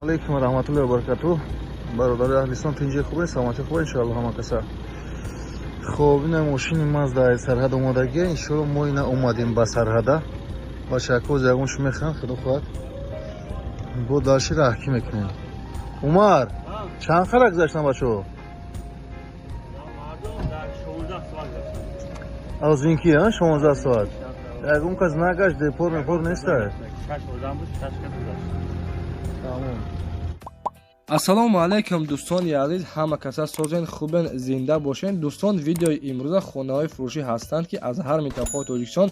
Алейкум ва раҳматуллоҳи ва баракатуҳ. Бародари аҳли ислом, тинҷи хубе, саломатӣ хубе, иншоалло ҳама каса. Хоб, ина мошини Мазда аз сарҳад омадагия, иншоалло мо ина омадем ба сарҳада. Бачакоз ягон шо мехӯранд, худо хоҳад. Бо дарши раҳкӣ мекунем. Умар, чанд қара гузаштан бачаҳо? Аз ин ки, 16 соат. Ягон кас нагашт, депор мепор неста. Тамом. Ассалому алайкум, дӯстони азиз, ҳама каса созен, хубен, зинда бошен. Дӯстон, видеои имрӯза хонаҳои фурӯшӣ ҳастанд, ки аз ҳар минтақаҳои Тоҷикистон,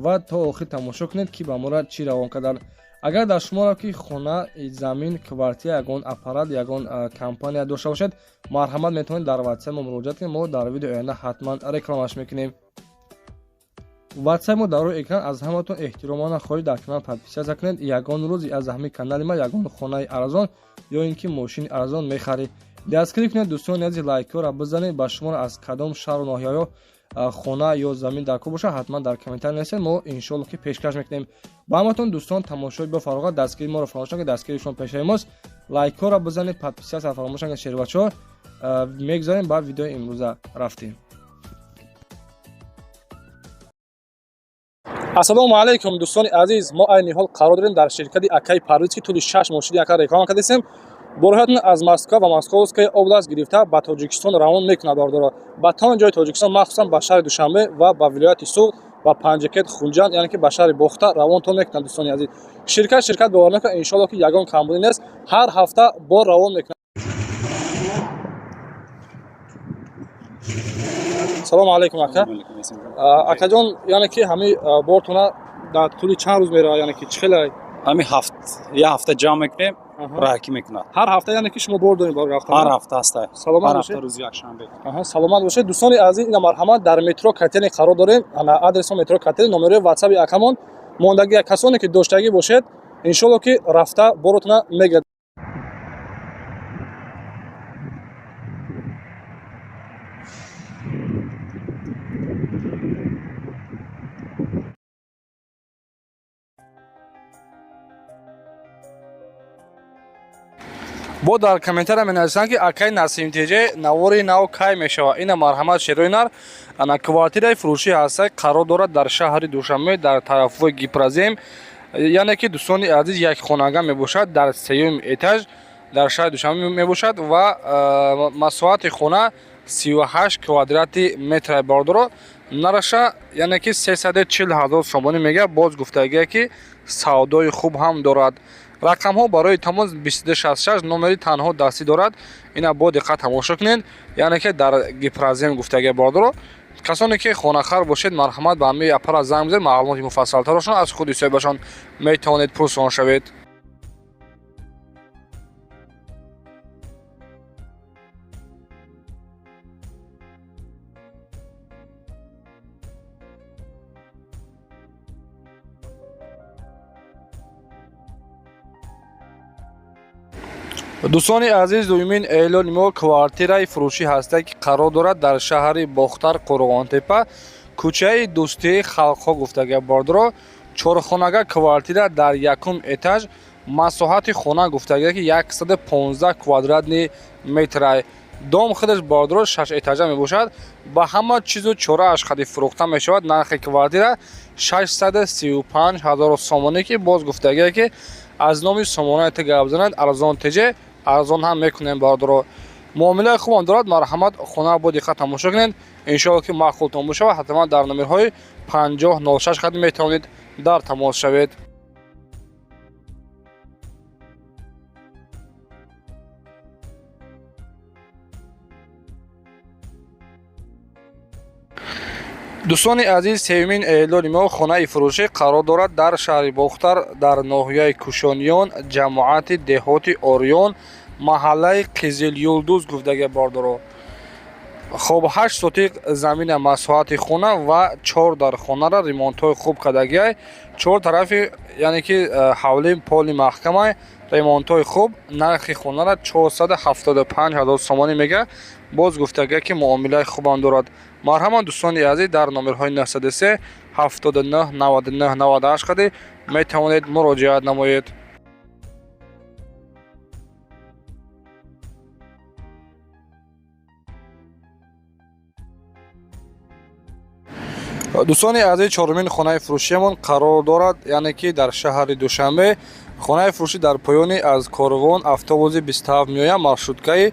ва то охир тамошо кунед, ки ба мора чӣ равон карданд. Агар дар шуморо ки хона, замин, квартира, ягон аппарат, ягон компания дошта бошед, марҳамат, метавонед дар ватсап мо муроҷиат кунед. Мо дар видеои оянда ҳатман рекламаш мекунем. Ватсап мо дар рӯи экран. Аз ҳаматон эҳтиромона хоҳиш, дар канал подписаться кунед. Ягон рӯз аз ҳамин канали ма ягон хонаи арзон ё ин ки мошини арзон мехаред. Дастгирӣ кунед, дӯстони азиз, лайкҳоро бизанед. Ба шуморо аз кадом шаҳру ноҳияҳо хона ё замин дар кор бошад, ҳатман дар комментарий нависед, мо иншоалло ки пешкаш мекунем ба ҳаматон. Дӯстон, тамошои бо фароғат, дастгирии моро фаромӯш накунед, дастгирии шумо пешаи мост. Лайкҳоро бизанед, подписаться фаромӯш накунед. Шербачаҳо, мегузарем ба видеои имрӯза, рафтем. Ассалому алайкум, дӯстони азиз. Мо айни ҳол қарор дорем дар ширкати акаи Парвиз, ки тӯли 6 моҳ шуди ака реклама кардастем. Борҳоятон аз Москва ва Московская область гирифта ба Тоҷикистон равон мекунад, бародаро, ба тамоми ҷои Тоҷикистон, махсусан ба шаҳри Душанбе ва ба вилояти Суғд, ба Панҷакент, Хунҷанд, яъне ки ба шаҳри Бохта равонтон мекунад. Дӯстони азиз, ширкат бовар накунад, иншоалло ки ягон камбудӣ нест, ҳар ҳафта бор равон мекунад. Салому алайкум, ака. Акаҷон, яъне ки ҳамин бортона дар тӯли чанд рӯз меравад, яъне ки чӣ хеле? Ҳамин ҳафт, як ҳафта ҷамъ мекунем, раҳкӣ мекунад. Ҳар ҳафта, яъне ки шумо бор доред барои рафтан? Ҳар ҳафта ҳаста. Саломат Ҳар бошед. ҳафта рӯзи якшанбе. Аҳа, саломат бошед. Дӯстони азиз, ина марҳамат, дар метро Котельный қарор дорем. Ана адреси метро Котельный, номерои ватсаби акамон мондагӣ. Касоне ки доштагӣ бошед, иншоалло ки рафта боротона мегирад. Бо дар комментария менависанд, ки акай Насим Теҷе, навори нав кай мешавад? Ина марҳамат, шерои нар. Ана квартираи фурӯшӣ ҳаста, қарор дорад дар шаҳри Душанбе, дар тарафҳои Гипрозем. Яъне ки, дӯстони азиз, як хонага мебошад, дар сеюм этаж дар шаҳри Душанбе мебошад ва масоҳати хона 38 квадрати метра, бародаро. Нараша, яъне ки 340 ҳазор сомонӣ мега. Боз гуфтагие, ки савдои хуб ҳам дорад. Рақамҳо барои тамос 2266, номери танҳо дастӣ дорад. Ина бо диққат тамошо кунед. Яъне ки дар Гипрозем гуфтагие, бародаро. Касоне ки хонахар бошед, марҳамат, ба ҳамаи аппарат занг бизанед, маълумоти муфассалтарашон аз худи соҳибашон метавонед пурсон шавед. Дӯстони азиз, дуюмин эълони мо квартираи фурӯшӣ ҳаста, ки қарор дорад дар шаҳри Бохтар, Қурғонтепа, кӯчаи Дӯстии халқҳо гуфтага, бародаро. Чорхонага квартира дар якум этаж, масоҳати хона гуфтага, ки 115 квадратный метрай. Дом худаш, бародаро, шаш этажа мебошад, ба ҳама чизу чорааш хади фурӯхта мешавад. Нархи квартира 635 ҳазор сомонӣ, ки боз гуфтагие, ки аз номи сомонаи те гап занад, арзон теже, арзон ҳам мекунем, бародаро. Муомилаи хубам дорад. Марҳамат, хона бо диққат тамошо кунед, иншоалло ки маъқултон бошавад. Ҳатман дар номерҳои 5006 хат метавонед дар тамос шавед. Дӯстони азиз, сеюмин эълони мо хонаи фурӯшӣ қарор дорад дар шаҳри Бохтар, дар ноҳияи Кӯшониён, ҷамоати деҳоти Ориён, маҳаллаи Қизилюлдуз гуфтага, бародаро. Хоб, 8 сотиқ замина масоҳати хона ва чор дар хонара ремонтҳои хуб кардагиай. Чор тарафи, яъне ки ҳавли поли маҳкамай, ремонтҳои хуб. Нархи хонара 475 ҳазор сомонӣ мега. Боз гуфтагия, ки муомилаи хубам дорад. Марҳамат, дӯстони азиз, дар номерҳои 903 79 99 98 қади метавонед муроҷиат намоед. Дӯстони азиз, чорумин хонаи фурӯшиамон қарор дорад, яъне ки дар шаҳри Душанбе. Хонаи фурӯшӣ дар поёни аз Корвон автобуси 27 меояд, маршруткаи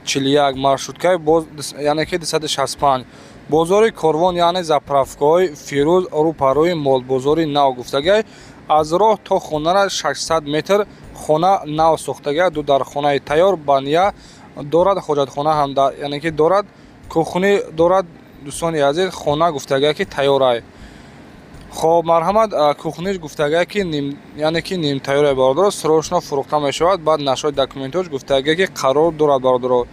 41, маршруткаи боз, яъне ки 265, бозори Корвон, яъне заправкаҳои Фирӯз, рӯпарӯи молбозори нав гуфтагай. Аз роҳ то хонара 600 метр. Хона нав сохтагай, ду дархонаи тайёр, баня дорад, ҳоҷатхона ҳам, яъне ки дорад, кухни дорад. Дӯстони азиз, хона гуфтагай, ки тайёрай. Хоб, марҳамат, кухниш гуфтагай, ки яъне ки нимтайёрай, бародаро, срочно фурӯхта мешавад. Баъд нашои документош гуфтагай, ки қарор дорад, бародаро.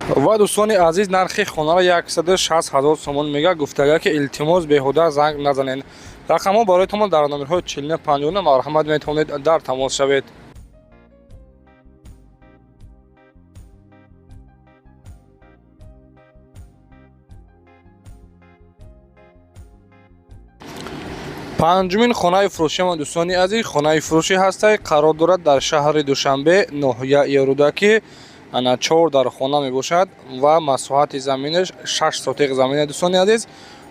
Ва дӯстони азиз, нархи хонаро 160 ҳазор сомон мега. Гуфтагай, ки илтимос, беҳуда занг назанед. Рақамҳо барои дар номерҳои 49 59. Марҳамат, метавонед дар тамос шавед. Панҷумин хонаи фурӯшиам, дӯстони азиз, хонаи фурӯшӣ ҳастай, қарор дорад дар шаҳри Душанбе, ноҳияи Рӯдакӣ. Ана чор дар хона мебошад ва масоҳати заминаш 6 сотиқ замина. Дӯстони азиз,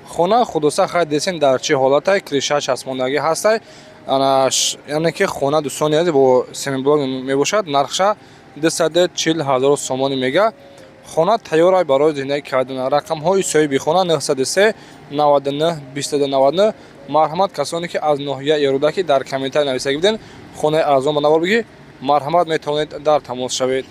хона худоса хай десен дар чӣ ҳолатай, крыша часпондагӣ ҳастай. Ана, яъне ки хона, дӯстони азиз, бо семиблок мебошад. Нархша 240 ҳазор сомонӣ мега. Хона тайёрай барои зиндагӣ кардан. Рақамҳои соҳиби хона 903 99 22 99. Марҳамат, касоне ки аз ноҳияи Рӯдакӣ дар комментарий нависагӣ буден, хонаи арзон ба навор бигӣ, марҳамат, метавонед дар тамос шавед.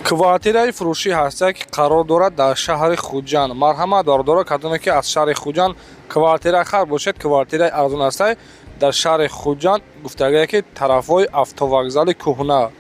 Квартираи фурӯшӣ ҳаста, ки қарор дорад дар шаҳри Хуҷанд. Марҳамат, бародаро, кадоме ки аз шаҳри Хуҷанд квартира хар бошед, квартираи арзон ҳастай дар шаҳри Хуҷанд. Гуфтагае, ки тарафҳои автовокзали кӯҳна.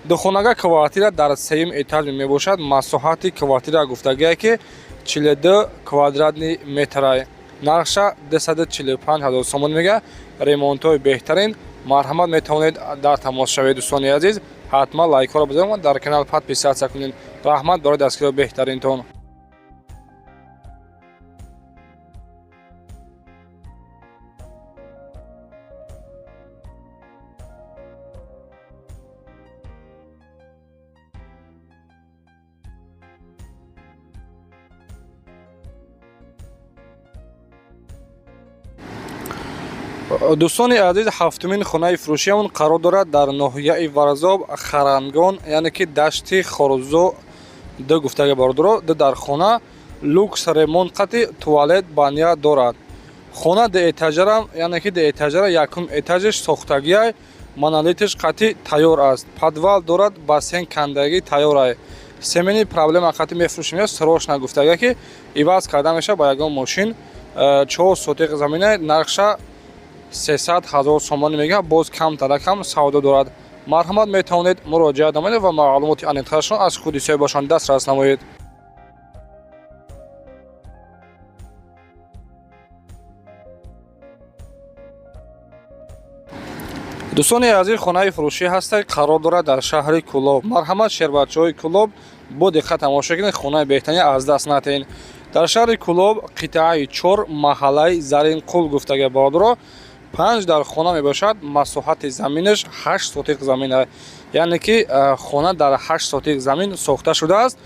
Духонага квартира дар сеюм этаж мебошад. Масоҳати квартира гуфтагае, ки 42 квадратный метрай. Нархша 245 ҳазор сомон мега. Ремонтҳои беҳтарин. Марҳамат, метавонед дар тамос шавед. Дӯстони азиз, ҳатман лайкҳоро бизанед ва дар канал подписаться кунед. Раҳмат барои дастгириҳои беҳтаринтон. Дӯстони азиз, ҳафтумин хонаи фурӯшиамон қарор дорад дар ноҳияи Варзоб, Харангон, яъне ки дашти Хорузо д гуфтага, бародаро. Ду дар хона, люкс ремонт қати туалет, баня дорад. Хона ду этажара, яъне ки ду этажара, якум этажаш сохтагиай, монолитиш қати тайёр аст. Подвал дорад, бассейн кандагӣ тайёрай. Семейный проблема қати мефурӯшем, срочно гуфтага, ки иваз карда мешавад ба ягон мошин. 4 сотиқ замина, нархша 300 ҳазор сомонӣ мегӯяд, боз камтаракам савдо дорад. Марҳамат, метавонед муроҷиат намоед ва маълумоти аниқтарашон аз худи соҳибашон дастрас намоед. Дӯстони азиз, хонаи фурӯшӣ ҳастад, қарор дорад дар шаҳри Кӯлоб. Марҳамат, шербачаҳои Кӯлоб, бо диққат тамошо кунед, хонаи беҳтарин аз даст натиҳед. Дар шаҳри Кӯлоб, қитъаи 4, маҳаллаи Заринқул гуфтага, бародаро. Панҷ дар хона мебошад, масоҳати заминаш 8 сотиқ замин, яъне ки хона дар 8 сотиқ замин сохта шудааст.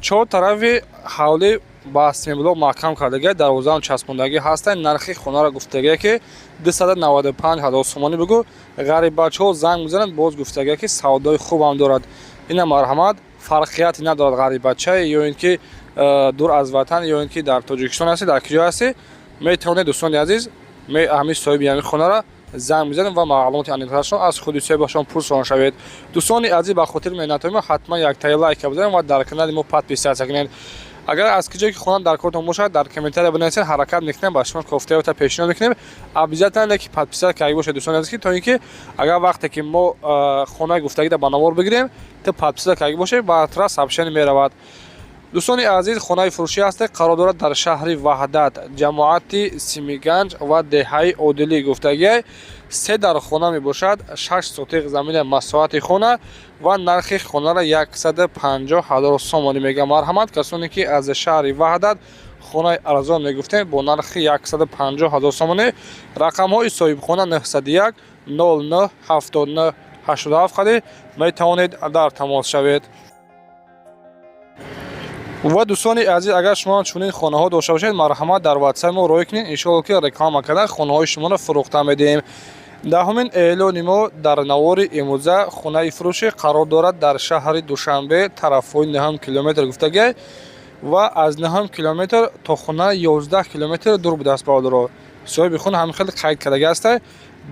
Чор тарафи ҳавлӣ ба семблок маҳкам кардагия, дарвозаам часпондагӣ ҳастанд. Нархи хонаро гуфтагия, ки 295 ҳазор сомонӣ бигӯ. Ғариббачаҳо занг мезананд, боз гуфтагия, ки савдои хубам дорад. Ина, марҳамат, фарқияте надорад, ғариббачае ё ин ки дур аз ватан, ё ин ки дар Тоҷикистон ҳастӣ, дар киҷо ҳастӣ, метавонед, дӯстони азиз, ҳамин соҳиби ҳамин хонаро занг мезанем ва маълумоти аниқтарашон аз худи соҳибашон пурсон шавед. Дӯстони азиз, ба хотири меҳнатҳои мо ҳатман яктаи лайка бизанед ва дар канали мо подписаться кунед. Агар аз киҷое ки хона дар кортон бошад, дар комментария бинависед, ҳаракат мекунем, ба шумо кофтаёта пешниҳод мекунем. Обязательно ки подписать карда бошед, дӯстони азиз, ки то ин ки агар вақте ки мо хонаи гуфтагида ба навор бигирем, ту подписать карда бошед, ба тра сообщение меравад. Дӯстони азиз, хонаи фурӯшӣ ҳасте, қарор дорад дар шаҳри Ваҳдат, ҷамоати Симиганҷ ва деҳаи Одилӣ гуфтагиай. Се дар хона мебошад, 6 сотиқ замина масоҳати хона ва нархи хонаро 150 ҳазор сомонӣ мегӯям. Марҳамат, касоне ки аз шаҳри Ваҳдат хонаи арзон мегуфтем бо нархи 150 ҳазор сомонӣ. Рақамҳои соҳибхона 901 09 79 87 қади метавонед дар тамос шавед. Ва дӯстони азиз, агар шумо чунин хонаҳо дошта бошед, марҳамат, дар ватсап мо рой кунед, иншоалло ки реклама карда хонаҳои шуморо фурӯхта медиҳем. Даҳумин эълони мо дар навори имрӯза: хонаи фурӯшӣ қарор дорад дар шаҳри Душанбе, тарафҳои 9 километр гуфтагиай ва аз 9 километр то хона 11 километр дур будааст. Бародаро, соҳиби хона ҳамин хеле қайд кардаги ҳастай.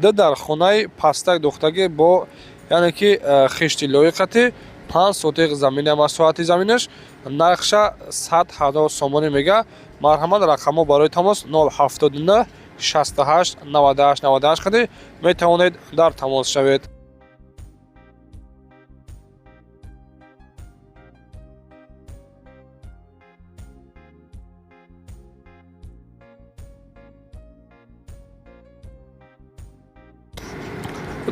Ду дар хонаи пастак духтагӣ бо, яъне ки хишти лоиқати, 5 сотиқ замина масоҳати заминаш, нархша 100 ҳазор сомонӣ мега. Марҳамат, рақамҳо барои тамос 079 68 98 98 қади метавонед дар тамос шавед.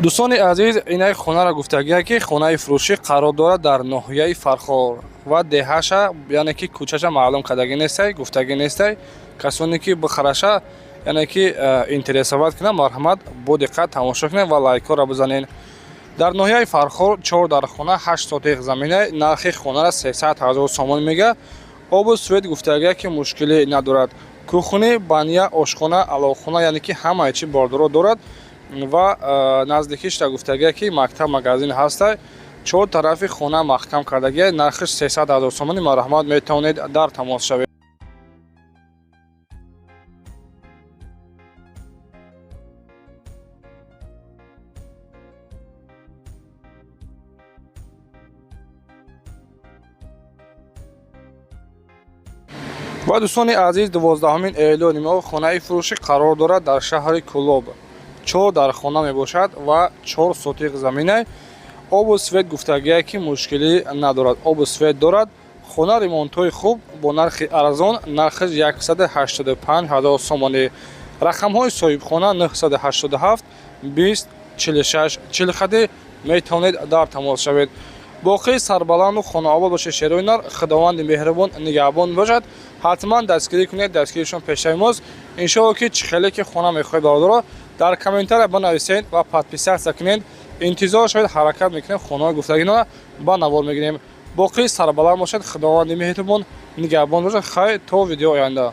Дӯстони азиз, инаи хонаро гуфтагия ки хонаи фурӯшӣ қарор дорад дар ноҳияи Фархор ва деҳаша, яъне ки кӯчаша маълум кардагӣ нестай, гуфтагӣ нестай. Касоне ки бихараша, яъне ки интересовать кунад, марҳамат, бо диққат тамошо кунед ва лайкҳоро бизанед. Дар ноҳияи Фархор чор дар хона, 8 сотиқ замина, нархи хонара 300 ҳазор сомон мега. Обу свет гуфтагия ки мушкилӣ надорад. Кухни, баня, ошхона, аловхона, яъне ки ҳамаи чи бордоро дорад ва наздикишта гуфтагия ки мактаб, магазин ҳастай. Чор тарафи хона маҳкам кардагия, нархиш 300 ҳазор сомонӣ. Марҳамат, метавонед дар тамос шавед. Ва дӯстони азиз, 12-ҳумин эълони мо: хонаи фурӯшӣ қарор дорад дар шаҳри Кӯлоб, чор дар хона мебошад ва 4 сотиқ замина. Обу свет гуфтагие ки мушкилӣ надорад, обу свет дорад. Хона ремонтҳои хуб, бо нархи арзон, нархиш 185 ҳазор сомонӣ. Рақамҳои соҳибхона 987 20 46 40 хади метавонед дар тамос шавед. Боқӣ сарбаланду хонаобод бошед, шерои нар, Худованди меҳрубон нигаҳбон бошад. Ҳатман дастгирӣ кунед, дастгиришон пешаи мост. Иншоалло ки чӣ хеле ки хона мехоҳед, бародаро, дар комментария банависед ва подписаться кунед. Интизор шавед, ҳаракат мекунем, хонаҳои гуфтагино ба навор мегирем. Боқӣ сарбаланд бошед, Худованди меҳрубон нигаҳбон бошад. Хайр, то видео оянда.